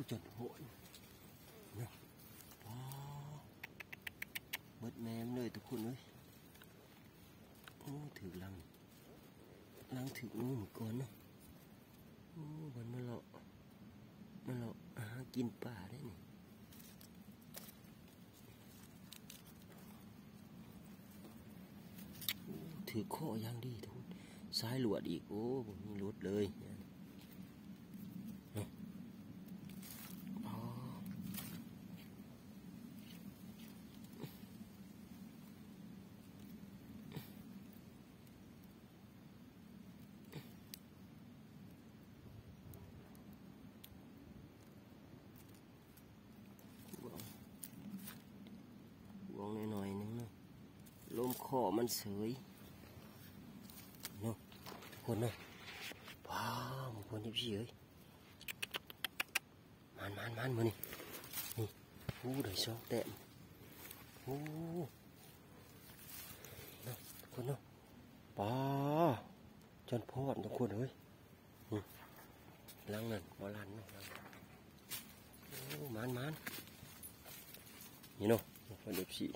ຈົນໂຫດເນາະ. ວ້າວ ເບິດແມ່ມເລີຍທຸກຄົນເອີຍ. ໂອ້ ຖືກລັງ ລັງຖືກໜູມື້ກ່ອນເນາະ. ໂອ້ ມັນມາເລາະ ມາເລາະຫາກິນປາໄດ໋ນີ້. ໂອ້ ຖືກເຄາະຢ່າງດີທຸກຄົນ ສາຍລວດອີກ. ໂອ້ ບໍ່ມີຫຼຸດເລີຍເນາະ. ອໍ ຫວງ ຫວງໜ້ອຍໆໜຶ່ງເນາະ ລົມເຄາະມັນເສີຍເນາະ ທຸກຄົນເນາະ. ວ້າວ ທຸກຄົນ ເອັຟຊີເອີຍ ໝານໆໆ ມື້ນີ້ ນີ້ ໂອ້ ໄດ້ສອງແຕ້ມ. ໂອ້ ເນາະ ທຸກຄົນເນາະ. ປາ ຈອນພອນ ທຸກຄົນເອີຍ. ນີ້ ຫຼັງນັ້ນບໍ່ລັ່ນເນາະ ຫຼັງນັ້ນ. ໂອ້ ໝານໆ ນີ້ເນາະ ເອັຟຊີ